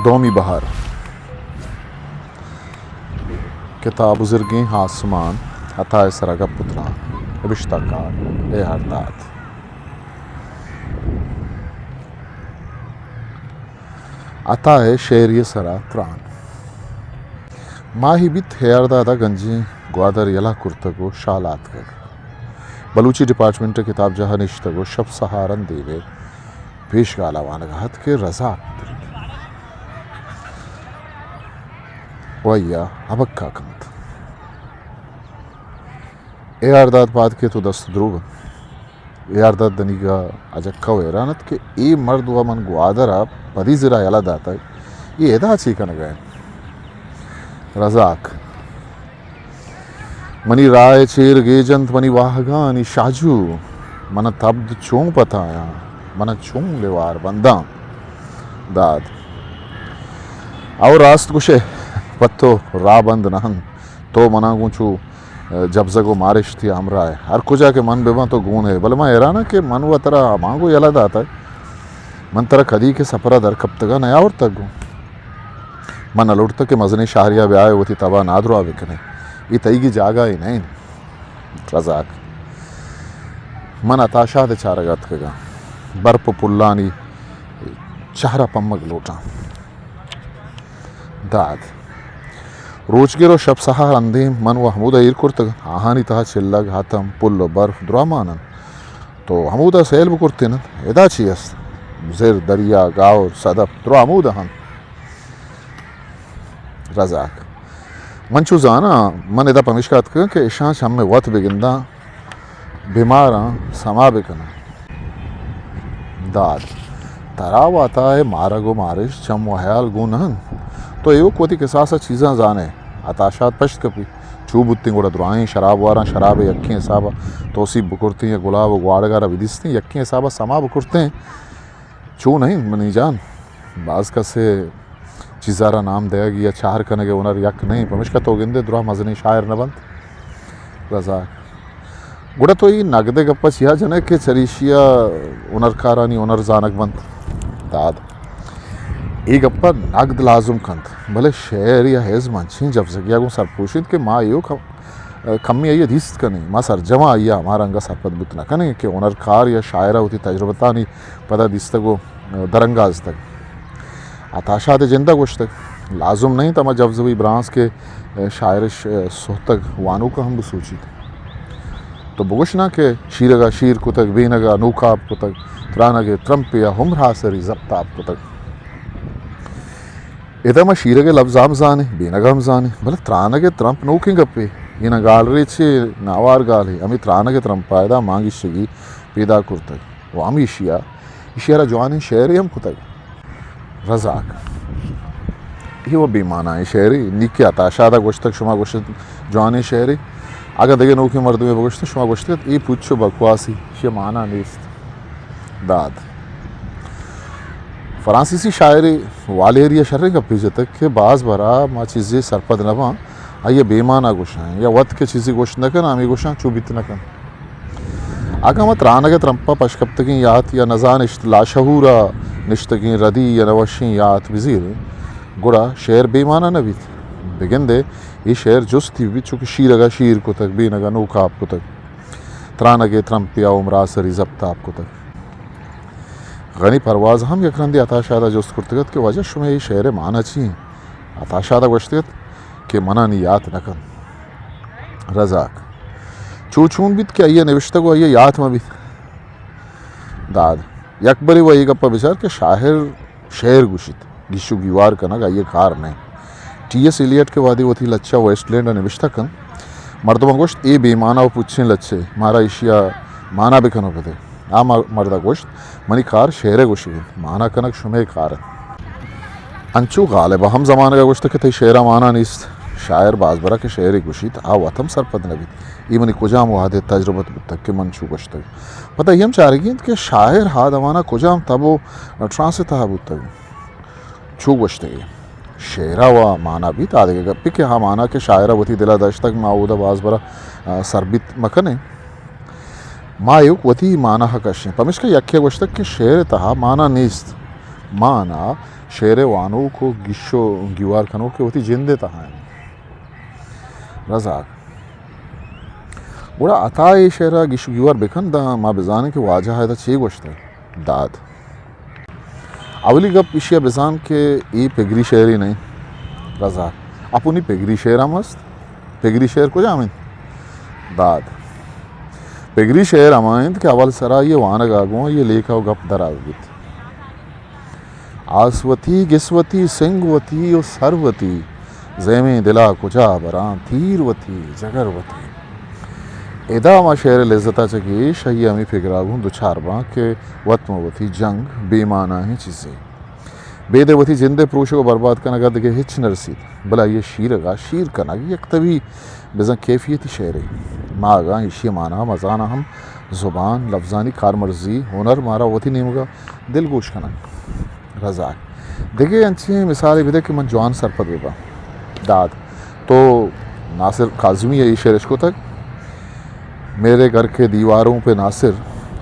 دومی بہر۔ کتاب بزرگیں آسمان، عطا ءِ سرا گپ ءُ تران، نبشتہ کار اے آر داد۔ عطا ءِ شعری ءِ سرا تران۔ ماہے بیت اے آر داد ءَ گنجیں گوادر یلہ کرتگ ءُ شال آتکگ۔ بلوچی ڈیپارٹمنٹ ءِ کتابجاہ ءَ نشتگ ءُ شپ سہارن دیمے پیشگال ءَ وانگ ءَ ات کہ رزاک ترینت ءُ آئی ءَ ہبکہ کنت۔ اے آر داد پاد کیت ءُ دست دروگ انت۔ اے آر داد دنیگا اجکہ ءُ حیران ات کہ اے مرد ءَ من گوادر ءَ پدی زرا یلہ داتگ، اے ادا چے کنگ ءَ انت؟ رزاک۔ منی راہ ءِ چیر گیج انت منی واہگانی شاجو، من تبد چون پتایاں، من چون لیوار بنداں۔ داد۔ او راست گوشے، پہ تو راہ بند نہ انت، تو منا گوں چو جبزگ ءُ مارشتی ءَ ہمراہ ئے۔ ہر کجا کہ من بباں تو گون ئے، بلے من حیران آں کہ من وَ ترا ہمانگو یلہ داتگ، من ترا کدی کہ سپر ءَ در کپتگ ءَ نیاورتگ گوں۔ من نہ لوٹتگ کہ مزنیں شہرے ءَ بیائے ءُ وتی تب ءَ نادراہ بکن ئے۔ اے تئیگی جاگہ ئے نہ انت۔ رزاک۔ من عطا شاد ءِ چارگ ءَ اتکگ آں۔ برپ ءُ پلانی چہر ءَ پمگ لوٹاں۔ داد۔ روچگر ءُ شپ سہار اندیم من وَ ہمودا ایر کرتگ۔ آہانی تہا چلگ، ہتم، پل ءُ برف دراہ مان انت۔ تو ہمودا سیل بکرتین انت۔ ادا چی است؟ زر، دریا، گاور، صدف دراہ ہمودا انت۔ رزاک۔ من چو زاناں، من ادا پمیشکا اتکگاں کہ اشاں چہ ہمے وت بگنداں، بیماراں سما بکناں۔ داد۔ ترا وَ عطا ءِ مارگ ءُ مارشت چم ءُ ہیال گون نہ انت۔ تو ایوک وتی کساس ءَ چیزاں زان ئے۔ عطا شاد پشت کپی۔ چو بوتیں گڑا دراہیں شراب واراں شراب ءِ یکیں حساب ءَ توسیپ بکرتیں یا گلاب ءُ گواڑگ ءَ را بدیستیں یکیں حساب ءَ سما بکرتیں۔ چو نہ انت منی جان، باز کس ءِ چیزا را نام دئیگ یا چار کنگ ءِ ہنر یک نہ انت، پمیشکا تو گندے دراہ مزنیں شاعر نہ بنت۔ رزاک۔ گڑا تو اے نگد ءِ گپ ءَ چیا جن ئے کہ چریشی ءَ ہنرکارانی ہنر زانگ بنت؟ داد۔ اے گپ ءَ نگد لازم کنت، بلے شعر یا ازم انچیں جبزگے ءَ گوں سرپوش انت کہ ما ایوک کمی آئی ءَ دیست کنیں، ما سرجم ءَ آئی ءَ ہما رنگ ءَ سرپد بوت نہ کنیں کہ ہنرکار یا شاعر ءَ وتی تجربتانی پدا دیستگ ءُ درانگازتگ۔ عطا شاد ءِ جند ءَ گوشتگ، لازم نہ انت ہما جبزگی برانز کہ شاعر ءِ سہتگ وانوک ءَ ہم بسوچیت۔ تو بگوش نا کہ شیرگ ءَ شیر کتگ، بینگ ءَ نوکاپ کتگ، ترانگ ءِ ترمپے ءَ ہمراسری زپتاپ کتگ۔ ادا ما شیرگ ءِ لبز ہم زانیں، بینگ ہم زانیں، بلے ترانگ ءِ ترمپ نوکیں گپے۔ اے نہ گالریچے ناوار گالے، ہمے ترانگ ءِ ترمپ ءَ ادا مانگیشگی پیدا کرتگ ءُ ہمیشی ءَ ایشی ءَ را جوانیں شعرے ہم کتگ۔ رزاک۔ اے وَ بے مانا ایں شعرے، نی کہ عطا شاد ءَ گوشتگ، شما گوشت جوانیں شعرے، اگاں دگہ نوکیں مردمے بگوشت، شما گوشت اے پچ ءُ بکواسی، ایشی ءَ مانا نیست۔ داد۔ فرانسیسی شاعرے والیری ءَ شریں گپے جتگ کہ باز برا ما چیزے سرپد نہ باں، آئی ءَ بے مانا گوشاں، یا وت کہ چیزے گوشت نہ کناں، ہمے گوشاں چو بیت نہ کنت۔ اگاں ما ترانگ ءِ ترمپ ءَ پشکپتگیں یات یا نزانشت لاشعور ءَ نشتگیں ردی یا نوشیں یات بزیریں، گڑا شعر بے مانا نہ بیت۔ بگندے اے شعر جستی بیت، چو کہ شیرگ ءَ شیر کتگ، بینگ ءَ نوکاپ کتگ، ترانگ ءِ ترمپے ءَ ہمراسری زپتاپ کتگ۔ غنی پرواز ہم یک رندے عطا شاد ءَ جست کرتگ ات کہ واجہ، شمئے اے شعر ءِ مانا چی انت؟ عطا شاد ءَ گوشتگ ات کہ منا نی یات نہ کنت۔ رزاک۔ چو چون بیت کہ آئی ءِ نوشتگ ءُ آئی ءِ یات مہ بیت؟ داد۔ یک برے وَ اے گپ ءَ بچار کہ شاعر شعر گوشیت، گیش ءُ گیوار کنگ آئی ءِ کار نہ انت۔ ٹی ایس ایلیٹ کہ وہدے وتی لچہ ویسٹ لینڈ ءَ نبشتہ کنت، مردماں گوشت، اے بے مانا ءُ پچیں لچہ، مارا ایشی ءَ مانا بکن ءُ بدے۔ آ مر-، مرد ءَ گوشت، منی کار شعر ءِ گوشگ انت، مانا کنگ شمئے کار انت۔ انچو غالب ءَ ہم زمانگ ءَ گوشتگ کہ تئی شعر ءَ مانا نیست۔ شاعر باز برا کہ شعرے گوشیت، آ وت ہم سرپد نہ بیت۔ اے منی کجام وہد ءِ تجربت بوتگ کہ من چو گوشتگ؟ پدا اے ہم چارگی انت کہ شاعر آ دمان ءَ کجام تب ءُ ٹرانس ءِ تہا بوتگ، چو گوشتگ ئے۔ شعر ءَ وَ مانا بیت، آ دگہ گپے کہ آ مانا کہ شاعر ءَ وتی دل ءَ داشتگ، ما اودا باز برا، آ، سر بیت مہ کنیں۔ ما ایوک وتی مانا ءَ کشیں۔ پمیشکا یکے ءَ گوشتگ کہ شعر ءِ تہا مانا نیست، مانا شعر ءِ وانوک و گیش و گیوار کنوک کہ وتی جند ءِ تہا انت۔ رزاک۔ گڑا عطا اے شعر ءَ گیش و گیوار بکن، داں ما بزانیں کہ واجہ ءَ ادا چے گوشتگ۔ داد۔ اولی گپ ایشی ءَ بزان کہ اے پگری شعرے نہ انت۔ رزاک۔ اپنی پگری شعر ہم است؟ پگری شعر کجام انت؟ داد۔ پگری شعر ہما انت کہ اول سرا آئی ءِ وانگ ءَ گوں آئی ءِ لیکہ و گپ دراز بیت۔ آس وتی، گس وتی، سنگ وتی و سر وتی، زیمیں دلا کجا براں، تیر وتی، جگر وتی۔ ادا ما شعر ءِ لذت ءَ چہ گیش آئی ءِ ہمے پگر ءَ گوں دچار باں کہ وت ماں وتی جنگ بے مانا ایں چیزے۔ بید ءِ وتی جند ءِ پروشگ و برباد کنگ ءَ دگہ ہچ نہ رسیت، بلے آئی ءِ شیرگ ءَ شیر کنگ یک طبی بزاں کیفیتی شعرے۔ ما اگاں ایشی ءِ مانا مزاناں ہم زبان، لبزانی کارمرزی، ہنر مارا وتی نیمگ ءَ دلگوش کنگ۔ رزاک۔ دگہ انچیں مثالے بدئے کہ من جوان سرپد بباں۔ داد۔ تو ناصر کاظمی ءِ اے شعر اشکتگ، میرے گھر کے دیواروں پہ ناصر،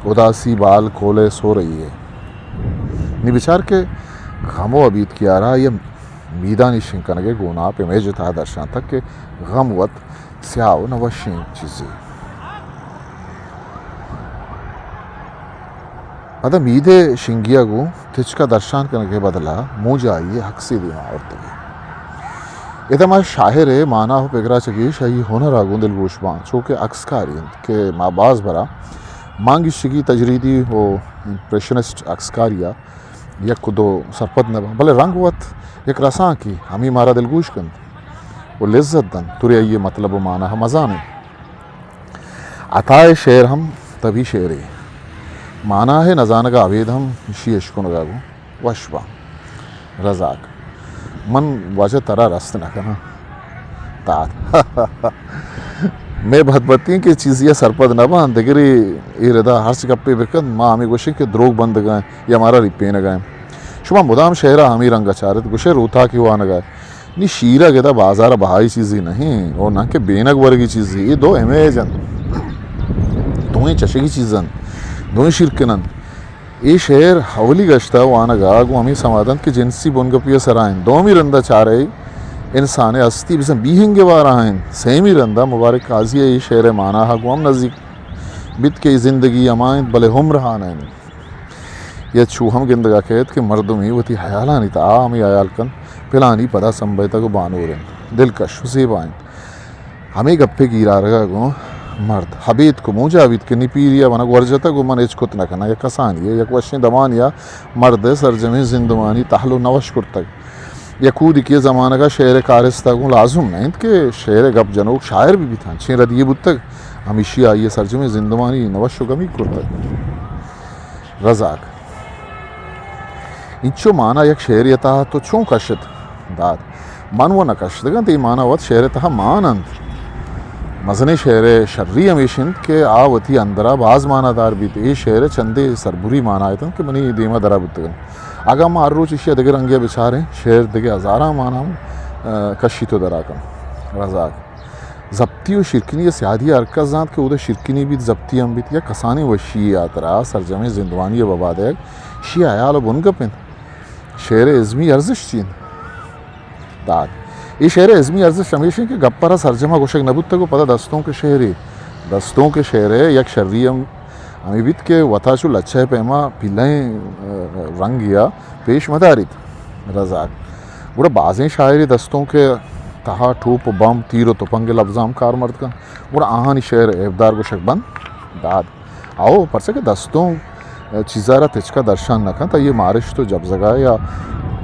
اداسی بال کولے سو رہی ہے۔ نی بچار کہ غم و ابیتکی ءَ را یا میدانی شنگ کنگ ءِ گوناپ امیج ءِ تہا درشانتگ کہ غم وت سیاہ و نہ وشیں چیزے۔ پدا مید ءِ شنگی ءَ گوں تچک ءَ درشان کنگ ءِ بدل ءَ مونجا آئی ءِ عکسے دیما آورتگ۔ ادا ما شاعر ءِ مانا و پگر ءَ چہ گیش آئی ءِ ہنر ءَ گوں دلگوش باں، چو کہ عکسکاری انت کہ ما باز برا مانگیشگی، تجریدی و امپریشنسٹ عکسکاری ءَ یک و دو سرپد نہ باں، بلے رنگ وت یک رسانکے، ہمے مارا دلگوش کنت و لذت دنت، ترے آئی ءِ مطلب و مانا ہم مزانیں۔ عطا ءِ شعر ہم طبی شعرے، مانا ءِ نزانگ ءَ ابید ہم ایشی ءِ اشکنگ ءَ گوں وش باں۔ رزاک۔ من واجہ ترا رست نہ کناں۔ تات۔ مئے بدبختی انت کہ چیزے ءَ سرپد نہ باں، دگرے اے ردا ہرچ گپے بکن، ما ہمے گوشیں کہ دروگ بندگ ءَ ایں یا مارا ریپینگ ءَ ایں۔ شما مدام شعر ءَ ہمے رنگ ءَ چارت، گوشئے روتاکے وانگ ءَ۔ نی شیرگ ادا بازار ءَ بہائی چیزے نہ انت، اور نہ کہ بینگ ورگی چیزے، اے دو امیج انت، دوئیں چشگی چیز انت، دوئیں شیرکن انت۔ اے شعر اولی گشت ءَ وانگ ءَ گوں ہمے سما دنت کہ جنسی بنگپی ءِ سرا انت۔ دومی رند ءَ چارئے انسان ءِ ہستی بزاں بیہنگ ءِ بارہ ءَ انت۔ سیمی رند ءَ مبارک قاضی ءِ اے شعر ءِ مانا ءَ گوں ہم نزیک بیت کہ اے زندگی ہما انت بلے عمر ہان انت۔ یا چو ہم گندگ ءَ کئیت کہ مردمے وتی ہیالانی تہا ہمے ہیال کنت، پلانی پدا سمبھتگ و بانور انت، دلکش و زیبا انت۔ ہمے گپ ءِ گیرارگ ءَ گوں مرد ابیتک و مونجا بیت کہ نی پیری ءَ من ءَ گور جتگ و من ہچ کت نہ کناں۔ یک کسانی ءَ، یک وشیں دمانے ءَ مرد ءِ سرجمیں زندمانی تہل و نوش کرتگ۔ یک کودکے ءِ زمانگ ءَ شعر ءِ کارست ءَ گوں لازم نہ انت کہ شعر ءِ گپ جنوک شاعر بہ بیت۔ انچیں ردی یے بوتگ، ہمیشی ءَ آئی ءِ سرجمیں زندمانی نوش و گمیگ کرتگ۔ رزاک۔ انچو مانا یک شعرے ءِ تہا تو چون کشت؟ داد۔ من و نہ کشتگ انت، اے مانا وت شعر ءِ تہا مان انت۔ مزنیں شعر ءِ شری ہمیش انت کہ آ وتی اندر ءَ باز مانا دار بیت۔ اے شعر ءِ چندے سربری مانا اتنت کہ منی دیم ءَ درا بوتگ انت۔ اگاں ما ہر روچ ایشی ءَ دگہ رنگے ءَ بچاریں، شعر دگہ ہزاراں مانا ہم، آ، کشیت و درا کنت۔ رزاک۔ زپتی و شیرکنی ءِ سیادی ءَ ہر کس زانت کہ اودا شیرکنی بیت، زپتی ہم بیت، یک کسانیں وشی یے ءِ ہاترا سرجمیں زندمانی ءِ ببا دئیگ، ایشی ءِ ہیال و بنگپ انت۔ شعر ءِ ازمی ارزشت چی انت؟ داد۔ اے شعر ءِ ازمی ارزشت ہمیش انت کہ گپ ءَ را سرجم ءَ گوشگ نہ بوتگ و پدا دستونک ءِ شعرے، دستونک ءِ شعر ءِ یک شری ہم ہمے بیت کہ وتا چو لچہ ءِ پیما پیلائیں، آ، رنگے ءَ پیش مداریت۔ رزاک۔ گڑا بازیں شاعرے دستونک ءِ تہا ٹوپ و بمب، تیر و تپنگ ءِ لبزاں ہم کارمرد کنت، گڑا آہانی شعر عیبدار گوشگ بنت؟ داد۔ ہئو، پرچا کہ دستونک چیزا را تچکا درشان نہ کنت، آئی ءِ مارشت و جبزگا یا،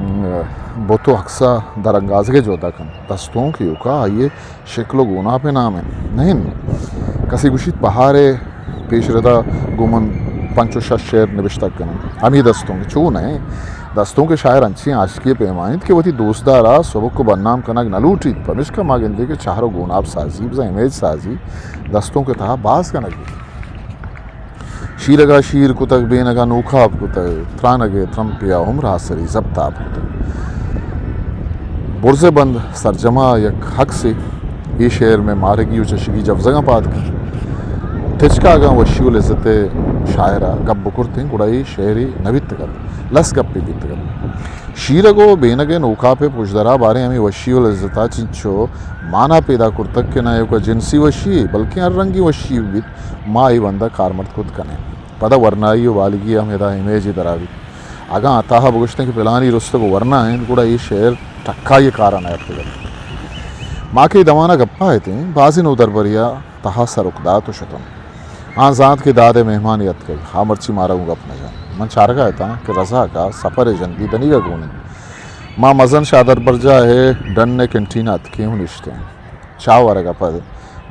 م، بت و عکسا درانگازگ ءِ جہدا کنت۔ دستونک ایوکا آئی ءِ شکل و گوناپ ءِ نام انت۔ نہ انت کسے گوشیت بہار ءِ پیش ردا گوں من پنچ و شش شعر نبشتگ کناں۔ ہمے دستونک چو نہ انت۔ دستونک ءِ شاعر انچیں عاشقی ءِ پیما انت کہ وتی دوستدار ءَ سبک و بدنام کنگ نہ لوٹیت۔ پمیشکا ما گندیں کہ چہر و گوناپ سازی، بزاں امیج سازی دستونک ءِ تہا باز کنگ بیت۔ شیرگ ءَ شیر کتگ، بینگ ءَ نوکاپ کتگ، ترانگ ءِ ترمپے ءَ عمر ءَ سری زپتاب کتگ۔ برز ءِ بند سرجم ءَ یک عکسے، اے شعر مئے مارگی و چشگی جبزگاں پاد کنت۔ تچکا اگاں وشی و لذت ءِ شاعر ءَ گپ بکرتیں، گڑا اے شعرے نہ بیتگ ات، لس گپے بیتگ ات۔ شیرگ و بینگ ءِ نوکاپ ءِ پژدرا باریں ہمے وشی و لذت ءَ چنچو مانا پیدا کرتگ کہ نہ ایوکا جنسی وشی یے، بلکیں ہر رنگیں وشی یے بیت، ما اے بند ءَ کارمرد کت کنیں۔ پدا ورنائی و بالگی ءِ ہم ادا امیجے درا بیت۔ اگاں عطا ءَ بگوشتیں کہ پلانی رستگ و ورنا انت، گڑا اے شعر ٹکائی ءِ کار ءَ نہ اتکگ ات۔ ما کہ اے دمان ءَ گپ ءَ اتیں، بازیں نودربرے ءَ تہا سرک دات و شتن۔ آں زانت کہ داد ءِ مہمانے اتکگ، آ مرچی مارا گوں گپ نہ جنت۔ من چارگ ءَ اتاں کہ رزاک ءَ سپر ءِ ژندی دنیگا گون انت۔ ما مزن شادربرجاہ ءِ ڈن ءِ کنٹین ءَ اتکیں و نشتیں۔ چاہ ورگ ءَ پد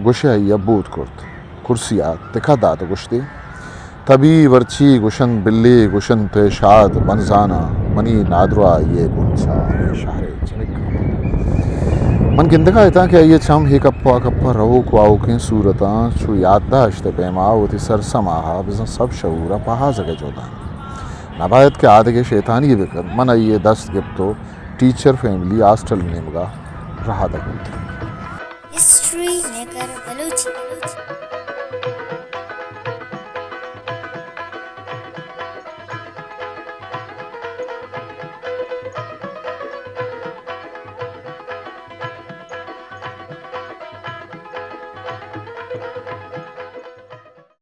گوشے آئی ءَ بود کرت، کرسی ءَ تکہ دات و گوشتی، تبی برچی گوشنت بلی، گوشنت اے شاد بنزاناں، منی نادراہی ءِ بنچا اے شہر ءِ جنک۔ من گندگ ءَ اتاں کہ آئی ءِ چم اے کپ ءُ آ کپ ءَ روک و آؤکیں صورتاں چو یاتداشت ءِ پیما وتی سرسما ءَ بزاں سب شعور ءَ پہازگ ءِ جہد ءَ انت۔ نبایت کہ آدگہ شیطانی یے بکنت۔ من آئی ءِ دست گپت و ٹیچر فیملی ہاسٹل ءِ نیمگ ءَ رہادگ بوتیں۔ History maker Balochi.